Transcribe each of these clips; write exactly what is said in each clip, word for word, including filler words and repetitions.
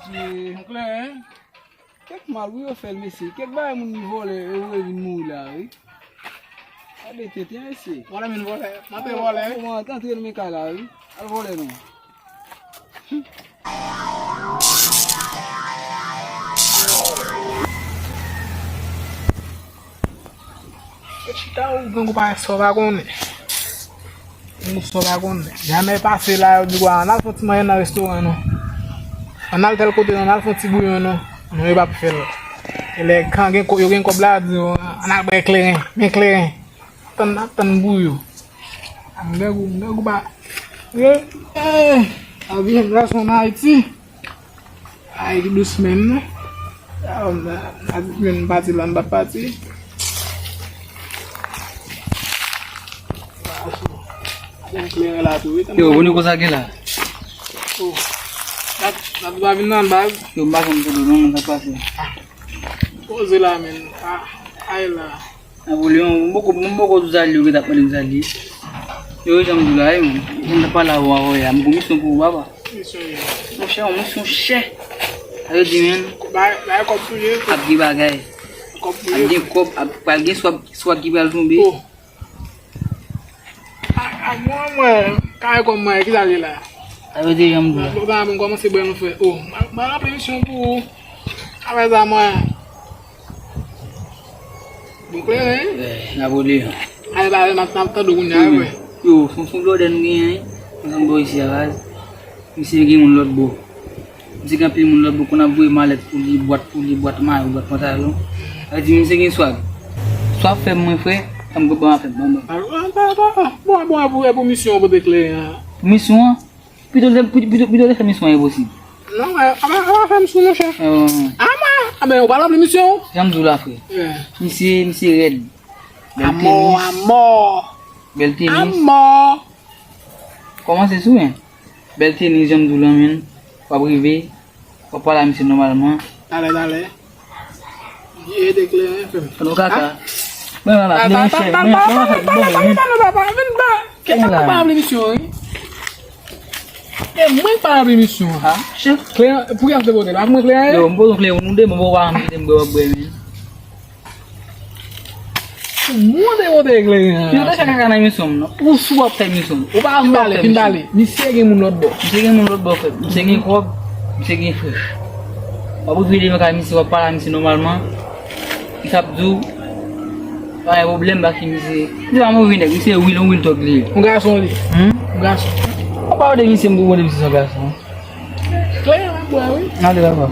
Kleren, kèk mal wi yo fè l, mesye. Kèk bagay moun li vòlè, yo voye vin mouri la, wi. Gade tenten, mesye. Vòlè, men vòlè. M ap vòlè. Kòman antre nan men kay la, wi. Al vòlè non. Ou chita ou grangou pa sa w pa konnen. Grangou sa w pa konnen. Jamè pase la, yo di w ann al fè yon ti manje nan restoran non. Ann al tèl kote non, ann al fè yon ti bouyon non. Non, yo p ap fè l. E lè kan gen kò-, yo gen kòb la, yo di w ann al bay kleren. Men kleren. Tann, ap tann bouyon. Grangou, grangou pa. Eh, eh, lavi jèn gason ann Ayiti. Ay, ki dous menm, non? A, m, m, m pati la, m pa pati. Gen kleren la tou, wi. Yo, Boniko, sa gen la? Oh. Dat, dat pa vin nan baz. Yo, m pa janm tande non, sa pase. Poze la, men. Ah, ay la. Napoleon, m poko, m poko di w sa li, ou gentan ap mande m sa li. Yo, jan m di w la, wi, man. Jan m t ap pale avè w yè a, m gon misyon pou ou, papa. Misyon ye. Monchè, yon misyon chè. Sa yo di, men. Bay, bay kòb tou ye. Ap gen bagay. Kòb pou ye. Ap gen kòb, ap, pral gen swag, swag ki pral tonbe. Oh. A, a, mwen, mwen, kay kòm mwen, ki sa l ye la? Sa yo di, jan m di w la. Bon, bon, bon, kòmanse bwè yon frè. Oh, mwen, mwen ranpli misyon pou ou. Apre sa, mwen. Bon kleren, wi. Eh, Napoleon. Ale, ale, m ap, m ap tande w kounye a, wi. Yo, se yon, se yon blòdè nou genyen, wi. Ansanm bò isi a, baz. Misye gen moun lòt bò. Misye gen anpil moun lòt bò, konn ap voye malèt pou li, bwat pou li, bwat mayo, bwat pantalon. Sa vle di misye gen swag. Sa w ap fè m mwen, frè, sa m konn ban w ap fè m, ban m, ban m. A, a, a, a, a. Bon, bon, e pou, e pou misyon an pote kleren an. Pou misyon an? Pito l te, pito, pito, pito l te fè misyon an enposib. Non, men, a pa, a pa fè m sou, monchè. A mwen, a ben, ou pa ranpli misyon w. Jan m di w la, frè. Yeah. Misye, misye rèd. Bèl tenis. Amò, amò. Bèl tenis. Amò. Kòmanse sou, men. Bèl tenis, jan m di w la, men. W ap rive. W ap pale a misye nòmalman. Talè, talè. Ye, de kleren, frè m. Fè nou kaka. Mwen la, mwen chè, mwen, mwen fè, mwen, mwen. Kèt la, ou pa ranpli misyon an, wi. E mwen k pa ranpli misyon an. Ha? Chèf. Kleren, pou ki ap te pote l? Ak mwen kleren? Yo, m pote yon kleren, nou de, mwen pa ranpli, m bwè, w ap bwè, men. Mwen te pote kleren an. Yo, te fè kaka nan misyon m, non. Ou si w ap fè misyon m. Ou pa si w ap fè misyon m. Fin pale, fin pale. Misye gen moun lòt bò. Misye gen moun lòt bò, frè. Misye gen kòb. Misye gen frèch. W ap rive devan kay misye, w ap pale a misye nòmalman. Li t ap di w, pa gen pwoblèm, pa ki misye. Misye pa move nèg, misye wil, yon wil tòg li ye. Yon gason li. Hmm? Yon gason. Ou pa wè de misye, m pou wè de misye se yon gason. Kleren m ap bwè, wi. Ale, papa.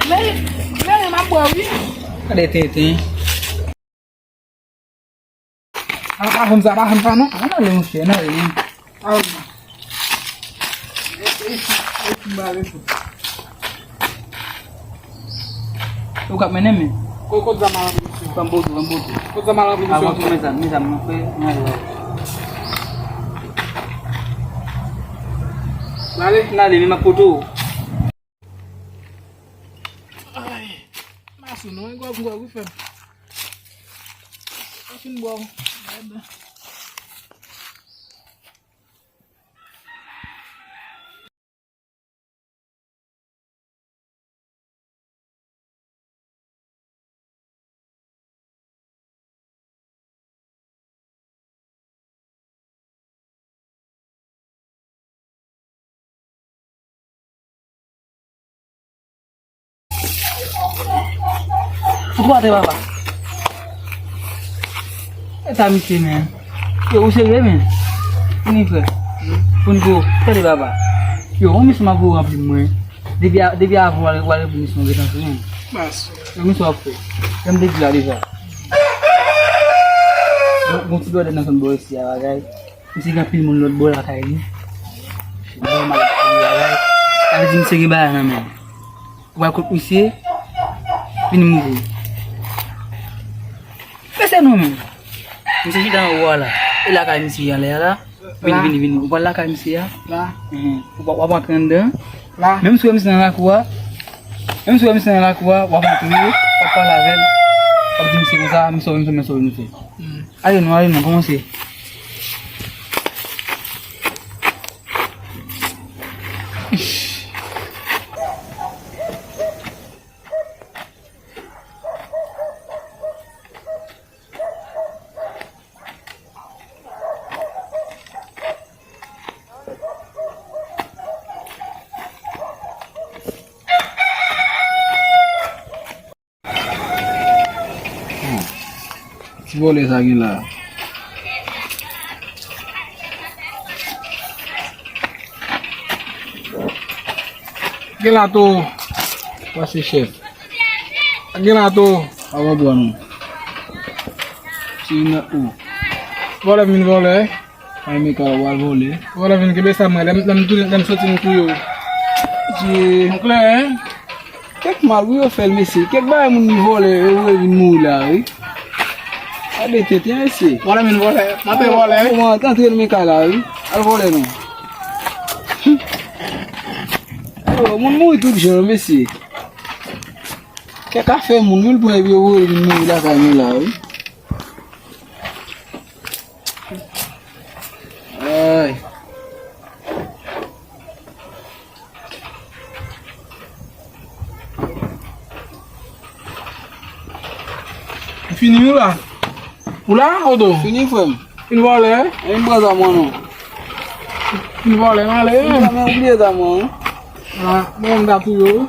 Kleren, kleren m ap bwè, wi. Gade tenten. A, pa fè m sa, pa fè m sa, non. Ann ale, monchè, ann ale, wi. Pa fè m sa. E, e, e, e, e, e, e, e, e, Ou k ap mennen men. Kot, kot zam a ranpli misyon? Ban m poto, ban m poto. Kot zam a ranpli misyon? Avan tou, men zam, men zam nan, frè, men ale. N ale. N ale, men m ap poto. Ay, m pa sou non, gwòg, gwòg, wi, frè m. Ou fin bò. Ou twò atè, papa. E sa misye, men. Yo, ou serye, men? Vini, frè. Pou n go. Tande, papa. Yo, yon misyon m ap voye ranpli mwen. Depi a, depi avan w al, w al pou misyon gentan sou mwen. Bas. Yon misyon w ap fè. Jan m te di la deja. Gon, gon ti blòdè nan zòn bò isi a, bagay. Misye gen anpil moun lòt bò lakay li. Se nòmal pou li bagay. Sa vle di misye gen bagay nan men l. Ou pral kot misye, vini mouri. Pese non men. Misye chita anwo a la. E lakay misye anlè a la. Vini, vini, vini. Ou pral lakay misye a? La. Enhen. Ou pa, w ap antre anndan. La. Menm si w wè misye nan lakou a, menm si w wè misye nan lakou a, w ap antre, w ap pale avè l. W ap di misye konsa, misye, misye, misye, misye. Hmm. Ale non, ale non, kòmanse. Vòlè sa gen la. Gen la tou. Pase chèf. Gen la tou. Avan dwa nou. Si nan ou. Vòlè vin vòlè. Ay, men ka w al vòlè. Vòlè vin kenbe sa mwen. Lè m, lè m tounen, lè m soti m touye w. Di. An klè, hein? Kèk mal wi yo fè l, mesye. Kèk bagay moun vin vòlè, yo voye vin mouri la, wi. Gade tenten, mesye. Vòlè vin vòlè. M ape vòlè. Kòman antre nan men kay la, wi. Al vòlè non. Oh, moun mouri tout jan, mesye. Kèk afè moun, wi, l pran epi yo voye vin mouri lakay nou la, wi. Ay. M fini ou la? Ou la, Odo? Fini, frè m. Fin vòlè? E m pran zam mwen non. Fin vòlè, m ale. M pa men oubliye zam mwen, wi. Ah, mwen m ta touye w.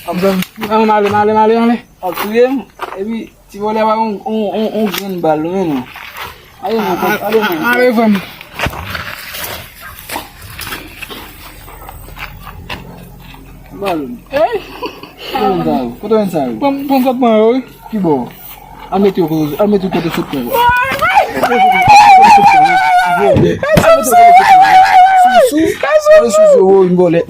An, m ale, m ale, m ale, m ale. Ap touye m, epi ti vòlè pa yon, yon, yon, yon grenn bal, non, men non. Ale, men, ale, men. Ale, frè m. Bal. Ey! Kote w jwenn sa yo? Kote w jwenn sa yo? Pran, pran kòb mwen yo, wi. Ki bò? Al mete yo kote, al mete yo kote sou pon. Al mete yo kote sou pon. Sou, sou, sou, sou, sou, vòlè.